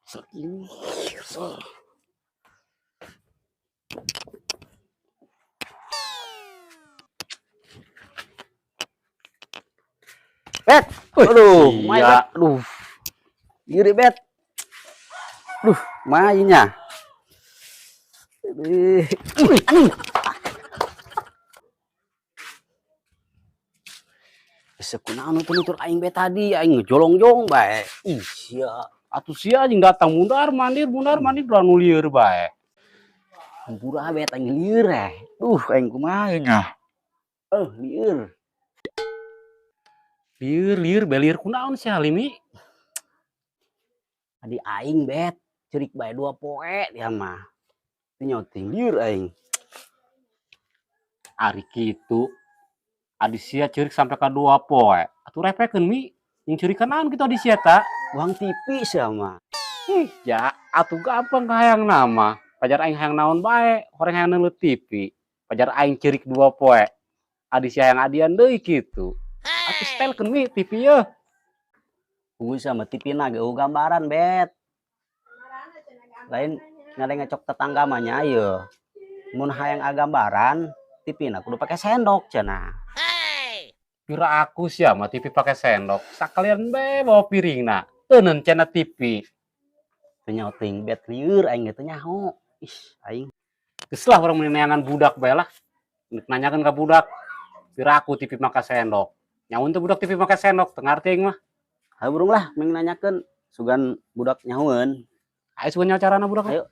Sakit. So. Bet, aduh, iya. Bet. Aduh. Diri, Bet. Duh, mainnya. Ih, anjing. Geus kunaon nutur aing be tadi, aing ngejolongjong bae. Ih, sia. Atuh sia anjing datang mundar mandir ulah nu lieur bae. Hampura bet aing lieur eh. Duh, aing kumaha nya. Eh, lieur. Lieur lieur bae lieur kunaon sia Limi? Tadi aing bet ceurik bae 2 poe dia mah. Teu nyoting lieur aing. Ari kitu. Adi sia ceurik sampai ka 2 poe. Atuh repekeun mi. Yang ceurik naon kitu adi sia ta? Uang TV sia mah. Ih, ja, atuh gampang hayang nama. Pajar aing hayang naon bae, horeng hayang neuleut TV. Pajar aing ceurik 2 poe. Adi sia hayang adian deui kitu. Atuh setelkeun mi TV yeuh. Tunggu sama TV na ge gambaran bet. Lain ngadeng ngecok tetangga mah nya ieu. Mun hayang agambaran TV na kudu pake sendok cenah. Pira aku sia mah TV pake sendok. Sakalian bae bawa piringna. Teuneun cenah TV. Teu nyoting bet lieur aing ge teu nyaho. Ih, aing. Geus lah urang neangan budak bae lah. Nek nanyakeun ka budak. Pira aku TV make sendok. Nyaun teh budak TV make sendok, teu ngarti aing mah. Hayu burung lah mending nanyakeun sugan budak nyahoeun. Ayo sugan nyaho carana budak. Ayo.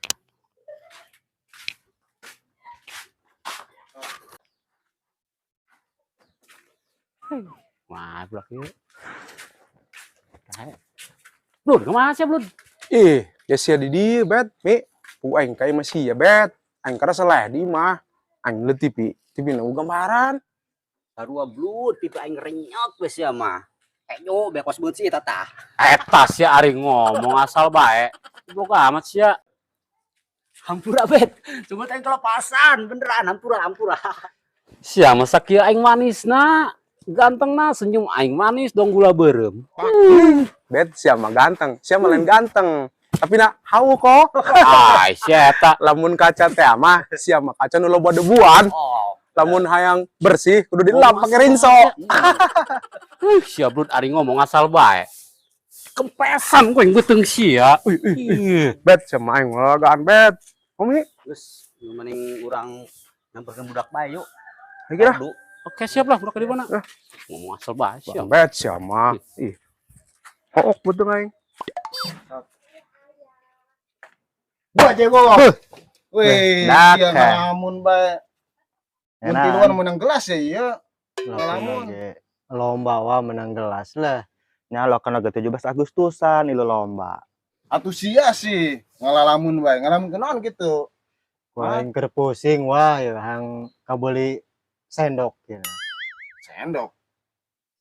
Wah, budak ieu. Blud, kumaha sia, Blud? Ih, ya sia di dieu, Bet. Mi, ku aing ka imah sia, Bet. Aing kada seleh di imah. Aing leut TV. TV na gambaran. Sarua Blud, TV aing renyot we sia mah. Hejo be kos beut sih eta tah. Eta sia ari ngomong asal bae. Goblok amat sia. Hampura bet. Cuma aing kelepasan beneran hampura hampura. Sia masa kieu aing manisna, gantengna, senyum aing manis dong gula beureum. Bet sia mah ganteng, sia mah lain ganteng. Tapi nak hau kok. Ai sia eta. Lamun kaca teh mah sia mah kaca nu loba debuan. Oh. Lamun hayang bersih kudu dilap Oh, pakai rinso. Sia Blud ari ngomong asal bae. Kempesan kowe beuteung sia. Ih, ih, ih. Bet sia mah aing ngalagaan bet. Omi. Geus mending urang nyamperkeun budak bae yuk. Ayo lah. Aduh. Oke siap lah budak di mana? Ah. Ngomong asal bae sia. Bet sia mah. Ih. Hook beuteung aing. Buat jago. Huh. Wih, Dak, sia eh. ngalamun bae. Mun Enak. tiluan menang gelas ya iya. Ngalamun. Lomba wah menang gelas lah. Nya lo kan lagi 17 Agustusan ilu lomba. Atuh sia sih ngalalamun bae, ngalamun kenaon gitu. Wah, aing keur pusing wah ya hang kabeli sendok ya. Sendok.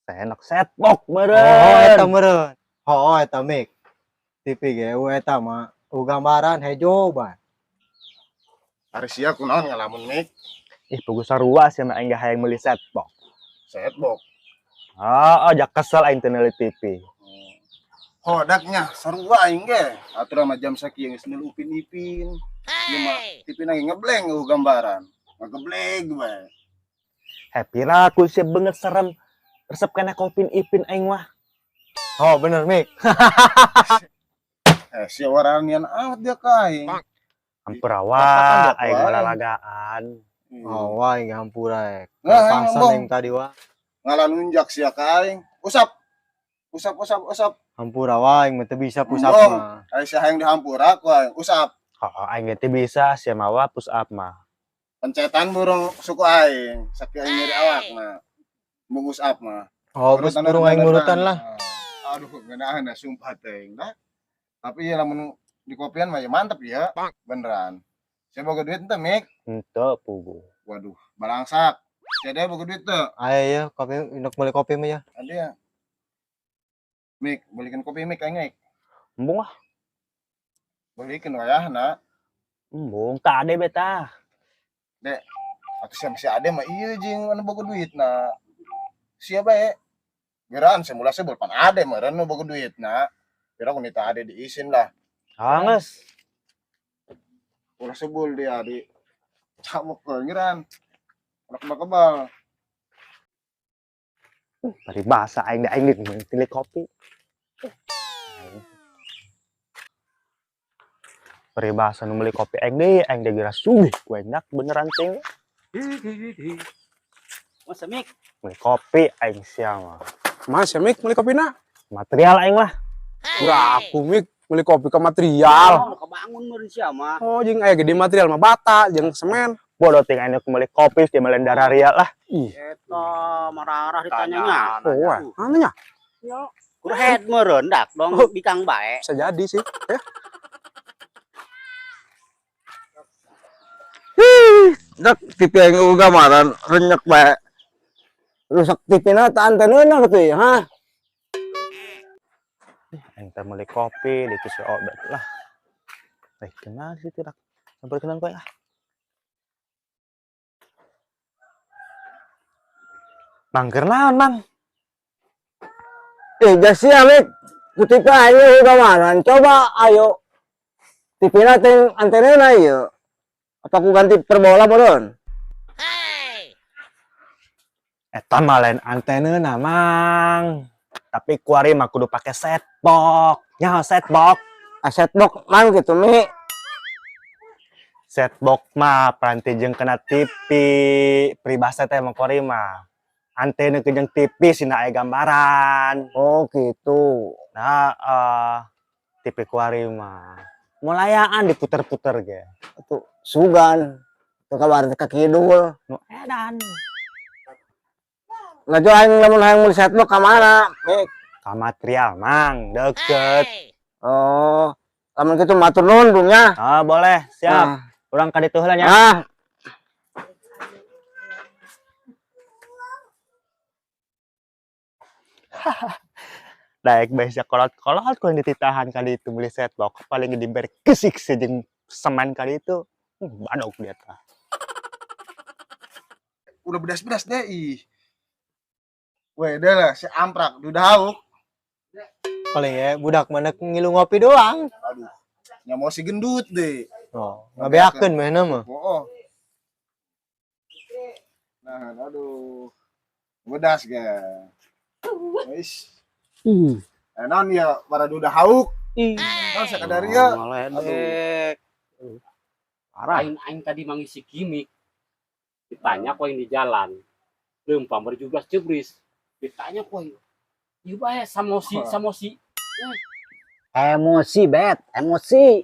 Sendok setbok meureun. Oh eta meureun. Oh eta mik. TV ge eta mah u gambaran hejo bae. Ari sia kunaon ngalamun mik? Ih, pugu sarua sia mah aing hayang meuli setbox. Setbox. Oh, jak kesel aing teu meuli TV. Hodaknya sarua aing ge. Atuh mah jam sakieu geus meuli Upin Ipin. Ieu mah TV na ge ngebleng eueuh gambaran. Ngegeblek bae. Happy lah aku sia banget serem. Resep kana ka Upin Ipin aing mah. Oh, bener mik. Sia waranian amat dia ka aing. Hampura Bahkan wah, aing wae. malalagaan. Oh, wah aing hampura eh. Nah, aing Kelepasan ngomong. aing tadi wah. Ngalalunjak sia ka aing. Usap. Usap usap usap. Hampura wah aing mah teu bisa push up Ngomong. mah. Ari sia hayang dihampura ku aing. Usap. Oh, aing ge teu bisa sia mah wah push up mah. Pencetan burung suku aing, sakieu aing nyeri awakna. Mung usap mah. Oh, geus burung aing urutan lah. Aduh, ngeunaheun da sumpah teh nah. Tapi ya lamun di kopian mah ya mantep ya. Beneran. Saya boga duit ente, Mik. Henteu pugu. Waduh, balangsak. Saya deh boga duit teu. Ayo ya, kopi induk beli kopi mah ya. Ada ya. Mik, belikan kopi Mik aing, Mik. Embung ah. Belikan wayahna. Embung ka ade beta. Dek, atuh sia masih ade mah ieu jeung anu boga duit na. Sia bae. Geran semula sebel pan ade meureun nu boga duit na. Pira ku nita ade diisin lah. Ah, geus. Ulah sebul dia di camuk ke ngiran. Ulah kebal-kebal. Paribasa aing da aing deuk meuli kopi. Paribasa nu meuli kopi aing deui, aing deui geura sugih ku aing dak beneran teh. Masa Mik? Meuli kopi aing sia mah. Mas ya Mik meuli kopina? Material aing lah. Udah aku Mik meuli kopi ke material. Oh, kebangun meureun sia mah. Oh, jeung aya gede material mah bata jeung semen. Bodoh ting aing meuli kopi dia melen dararia lah. Ih, Eta mararah ditanyanya. oh, wah, anehnya. Kurhead meureun dak dong bikang bae. Bisa jadi sih. Ya. Dak TV aing eueuh gambaran renyek bae. Rusak TV na ta antenna kitu ya, ha? Aing teh meuli kopi di si Obet lah. Eh, kenal sih tidak. Sampai kenal kowe ah. Mang keur naon, Mang? Eh, jas sia Mik. Ku TV aing eueuh gambaran. Coba ayo. TV na teh antenna ieu. Apa ku ganti perbola bodoh? Eta mah lain antena, Mang. Tapi kuari mah kudu pake setbox. Nyaho setbox. Ah, setbox man gitu Mi. Setbox mah peranti jeung kena TV. Peribahasa teh mah kuari mah. Antena ke jeung TV sina aya gambaran. Oh gitu. Nah, TV kuari mah mulayaan diputer-puter ge. Atuh sugan. Teu kabar ka kidul. Nu edan. Laju aing lamun hayang meuli setbox ka mana? Mik. Ka material, Mang, deket. Oh, lamun kitu matur nuhun Bung nya. Ah, boleh, siap. Ah. Urang ka ditu heula nya. Ah. Daek bae sia kolot-kolot ku yang dititahan kali itu beli setbox paling diberi kesik sejeng semen kali itu. Badok dia tah. Udah bedas-bedas deh ih. Weh, dah lah si amprak udah hauk. Paling ya budak mana ngilu ngopi doang. Aduh, nya mau si gendut deh. Oh, ngabeakeun manehna mah. Oh. Nah, aduh. Bedas ge. Wis. Non ya para duda hauk. Non sakadar ya. Aduh. Parah. Aing aing tadi mangisi gimmick. Ditanya ku aing di jalan. Leumpang berjublas jebris. Ditanya ku aing. Ieu bae samosi samosi. Emosi bet, emosi.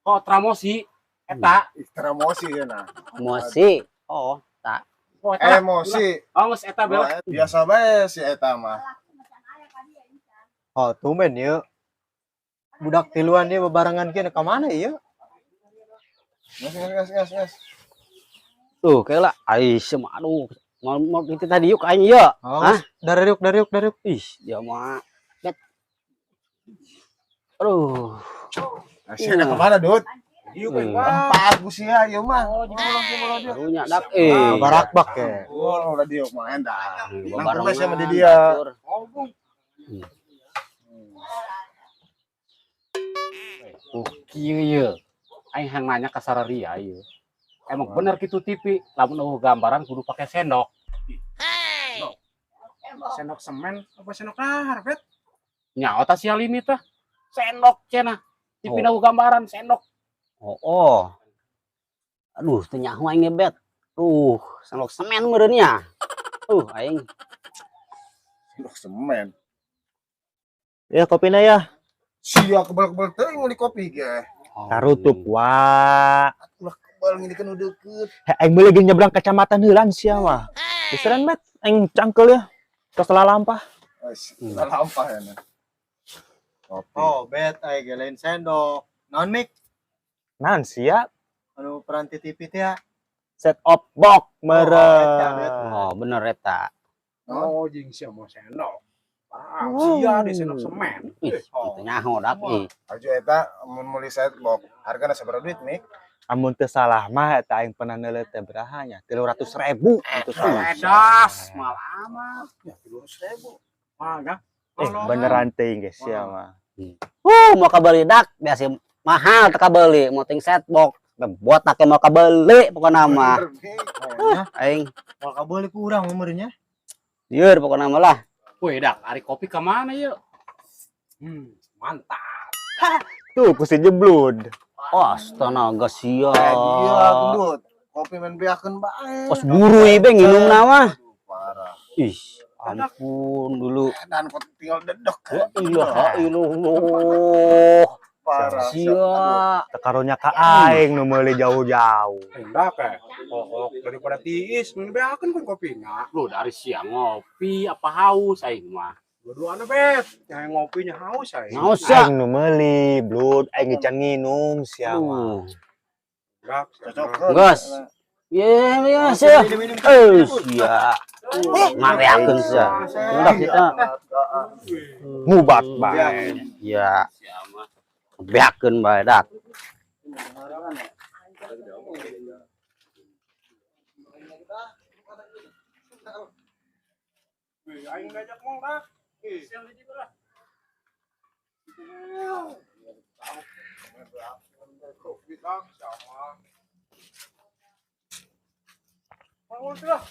Kok tramosi eta. Tramosi ya nah. Emosi. Oh, tak. Oh, eta lah. Emosi. Oh, geus eta bela. Oh, biasa bae si eta mah. Oh, tumben ieu. Budak tiluan dia bebarengan kieu ka mana ieu? Ngas ngas ngas ngas. Tuh, kayak lah. Ai, semua aduh. Mau kita tadi yuk aing ieu. Oh, Hah? dariuk dariuk dariuk. Ih, dia mah. Bet. Aduh. Nah, si ada kemana, Dut? Ieu Empat ku sia ieu mah. Oh, pulang dia. Karunya dak eh. Barakbak ya. Oh, udah diuk mah endah. Barengan. Nang sama di dia. Oh, kieu ye. Aing hayang nanya ka sararia ieu. Emang bener kitu TV, lamun eueuh gambaran kudu pake sendok. Sendok semen apa sendok lahar, Bet? Nyaho tah sia limi tah. Sendok cenah. TV na gambaran sendok. Oh, oh. Aduh, teu nyaho aing ge, Bet. Sendok semen meureun nya. Aing. Sendok semen. Ya kopina ya. Sia kebal-kebal teuing meuli kopi ge. Oh, Tarutup wa. Ulah kebal ngini kan udah deket. Heh, aing meuli ge nyebrang kecamatan heulan sia mah. Geseran bet aing cangkel ya. Tos lalampah. Wes, lampah ya nah. Kopi. Oh, bet aing ge lain sendok. Naon Mik? Naon sia? Anu peranti TV teh ya. Set up box Oh, eta, bet. meureun. Oh, bener eta. Oh, jeung sia mau sendok. Ah, sia di sendok semen. Ih, teu nyaho dak ih. Aju eta mun meuli set box hargana sabaraha duit, Mik? Amun teu salah mah eta aing pernah neuleut teh beraha nya 300.000 itu salah. Edas, malah amat. Ya, 300.000. Mah, ga? Beneran teuing ge sia mah. Mau kabeli dak biasa mahal teu kabeli, mau ting set box. Botak mau kabeli pokokna mah. Aing Moal kabeuli ku urang mah meureun nya. Lieur pokokna mah lah. Woi dak, ari kopi ka mana yeuh? Mantap. Tuh ku si Jeblud. Astaga sia. Eh, iya, gendut. Kopi main beakeun bae. Kos buru ieu nginumna mah. Aduh, parah. Ih, ampun dulu. Dan kok tinggal dedek. Ya ilah ilallah. Parah. Sia. Tekarunya ka aing nu meuli jauh-jauh. Hendak eh. Oh, daripada tiis, mending beakeun kun kopina. Lu dari siang ngopi apa haus aing mah. Dua-duana bet. Yang ngopinya haus aing. Haus ya. Aing nu meuli, Blud, aing ge can nginum sia mah. Aduh. Hendak. Cocok. Gas. Ye, ya, sia. Eh, sia. Ngareakeun sia. Hendak kita. Ngubat bae. Ya. Beakeun bae dak. Aing ngajak mau dak. Kopi dak sama. Mau lah.